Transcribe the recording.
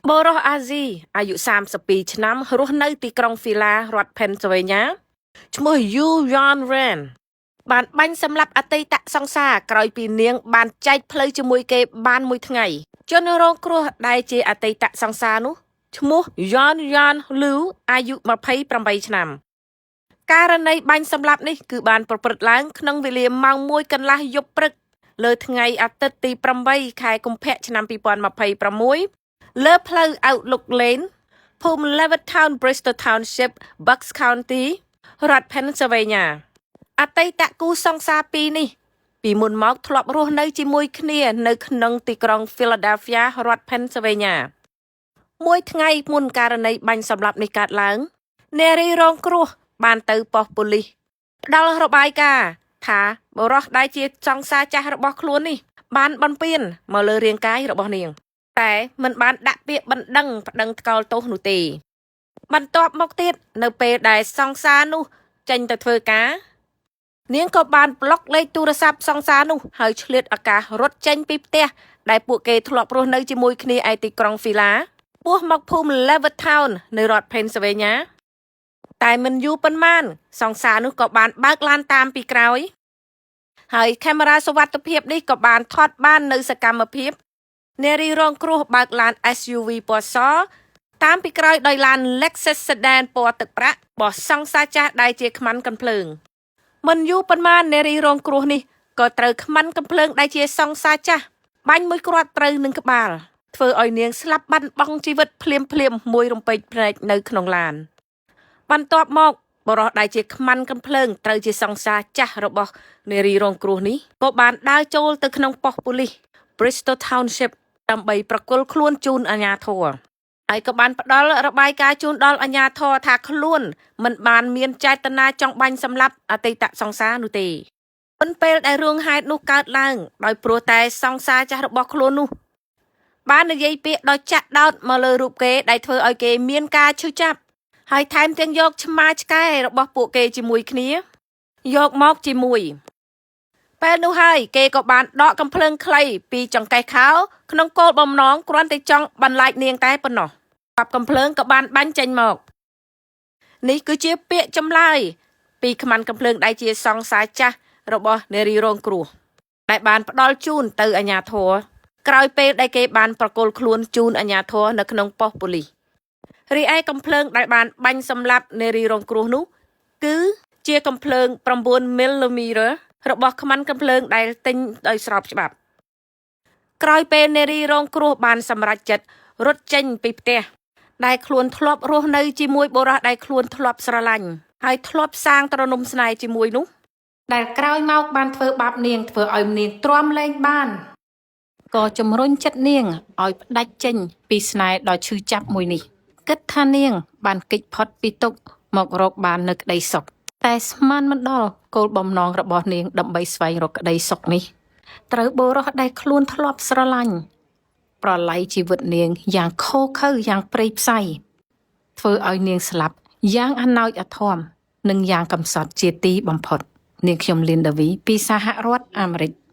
បុរសអាស៊ីអាយុ32ឆ្នាំរស់នៅទីក្រុងហ្វីឡារដ្ឋ Pennsylvania ឈ្មោះ Yu Yan Ren បានបាញ់សម្លាប់អតីតសង្សារក្រោយពីនាងបានចែកផ្លូវជាមួយគេបានមួយថ្ងៃជនរងគ្រោះដែលជាអតីតសង្សារនោះឈ្មោះ Yan Yan Lu អាយុ28ឆ្នាំករណីបាញ់សម្លាប់នេះគឺបានប្រព្រឹត្តឡើងក្នុងវេលាម៉ោង1កន្លះយប់ព្រឹកលើថ្ងៃអាទិត្យទី8ខែកុម្ភៈឆ្នាំ2026លើផ្លូវ Outlook Lane ភូមិ Levittown Bristol Township, Bucks County រដ្ឋ Pennsylvania អតីតគូសង្សារពីរនេះ ពីមុនមកធ្លាប់រស់នៅជាមួយគ្នានៅក្នុងទីក្រុង Philadelphia រដ្ឋ Pennsylvania មួយថ្ងៃមុនករណីបាញ់សម្លាប់នេះកើតឡើងនារីរងគ្រោះបានទៅប៉ុស្តិ៍ប៉ូលីសផ្ដល់របាយការណ៍ថាបុរសដែលជាសង្សារចាស់របស់ខ្លួននេះ បានបំពានមកលើរាងកាយរបស់នាង តែមិនបានដាក់ពាក្យបណ្ដឹងប្តឹងថ្កោលទោសនោះទេ បន្ទាប់មកទៀតនៅពេលដែលសង្សារនោះចេញទៅធ្វើការ នាងក៏បានប្លុកលេខទូរស័ព្ទសង្សារនោះហើយឆ្លៀតឱកាសរត់ចេញពីផ្ទះដែលពួកគេធ្លាប់រស់នៅជាមួយគ្នាឯទីក្រុងហ្វីឡាពោះមកភូមិ Levittown នៅរដ្ឋ Pennsylvania តែមិនយូរប៉ុន្មាន សង្សារនោះក៏បានបើកឡានតាមពីក្រោយ ហើយកាមេរ៉ាសុវត្ថិភាពនេះក៏បានថតបាននៅសកម្មភាពនារីរងគ្រោះបើកឡាន SUV ពណ៌សតាមពីក្រោយដោយឡាន Lexus Sedan ពណ៌ទឹកប្រាក់បោះសង្សារចាស់ដែលជាខ្មាន់កាំភ្លើង មិនយូរប៉ុន្មាននារីរងគ្រោះនេះក៏ត្រូវខ្មាន់កាំភ្លើងដែលជាសង្សារចាស់បាញ់មួយគ្រាប់ត្រូវនឹងក្បាលធ្វើឲ្យនាងស្លាប់បាត់បង់ជីវិតភ្លាមភ្លាមៗមួយរំពេចភ្នែកនៅក្នុងឡាន បន្ទាប់មកបុរសដែលជាខ្មាន់កាំភ្លើងត្រូវជាសង្សារចាស់របស់នារីរងគ្រោះនេះក៏បានដើរចូលទៅក្នុងប៉ុស្តិ៍ប៉ូលីស Bristol Township ដើម្បីប្រគល់ខ្លួនជូនអាជ្ញាធរហើយក៏បានផ្ដល់របាយការណ៍ជូនដល់អាជ្ញាធរថាខ្លួនមិនបានមានចេតនាចង់បាញ់សម្លាប់អតីតសង្សារនោះទេមុនពេលដែលរឿងហេតុនោះកើតឡើងដោយព្រោះតែសង្សារចាស់របស់ខ្លួននោះ បាននិយាយពាក្យដ៏ចាក់ដោតមកលើរូបគេដែលធ្វើឲ្យគេមានការឈឺចាប់ហើយថែមទាំងយកឆ្មាឆ្កែរបស់ពួកគេជាមួយគ្នា យកមកជាមួយពេលនោះហើយគេក៏បានដកកំភ្លើងខ្លីពីចង្កេះខោក្នុងគោលបំណងគ្រាន់តែចង់បន្លាចនាងតែប៉ុណ្ណោះបាប់កំភ្លើងក៏បានបាញ់ចេញមកនេះគឺជាពាក្យចម្លើយពីខ្មាន់កំភ្លើងដែលជាសង្សារចាស់របស់នារីរងគ្រោះដែលបានផ្ដល់ជូនទៅអាជ្ញាធរក្រោយពេលដែលគេបានប្រគល់ខ្លួនជូនអាជ្ញាធរនៅក្នុងប៉ុស្តិ៍ប៉ូលីសរីឯកំភ្លើងដែលបានបាញ់សម្លាប់នារីរងគ្រោះនោះ គឺជាកំភ្លើង9 mm របស់ខ្មាន់កំភ្លើងដែលទិញដោយស្របច្បាប់ ក្រោយពេលនារីរងគ្រោះបានសម្រេចចិត្តរត់ចេញពីផ្ទះដែលខ្លួនធ្លាប់រស់នៅជាមួយបុរសដែលខ្លួនធ្លាប់ស្រឡាញ់ហើយធ្លាប់សាងទ្រនំស្នេហ៍ជាមួយនោះ ដែលក្រោយមកបានធ្វើបាបនាងធ្វើឲ្យនាងទ្រាំលែងបានក៏ជំរុញចិត្តនាងឲ្យផ្ដាច់ចេញពីស្នេហ៍ដ៏ឈឺចាប់មួយនេះគិតថានាងបានគេចផុតពីទុក្ខមករកបាននៅក្តីសុខតែស្មានមិនដល់គោលបំណងរបស់នាងដើម្បីស្វែងរកក្តីសុខនេះត្រូវបុរសដែលខ្លួនធ្លាប់ស្រឡាញ់ប្រឡាយជីវិតនាងយ៉ាងឃោរឃៅយ៉ាងព្រៃផ្សៃធ្វើឲ្យនាងស្លាប់យ៉ាងអណោចអធមនិងយ៉ាងកំសត់ជាទីបំផុត នាងខ្ញុំលីនដាវីពីសហរដ្ឋអាមេរិក។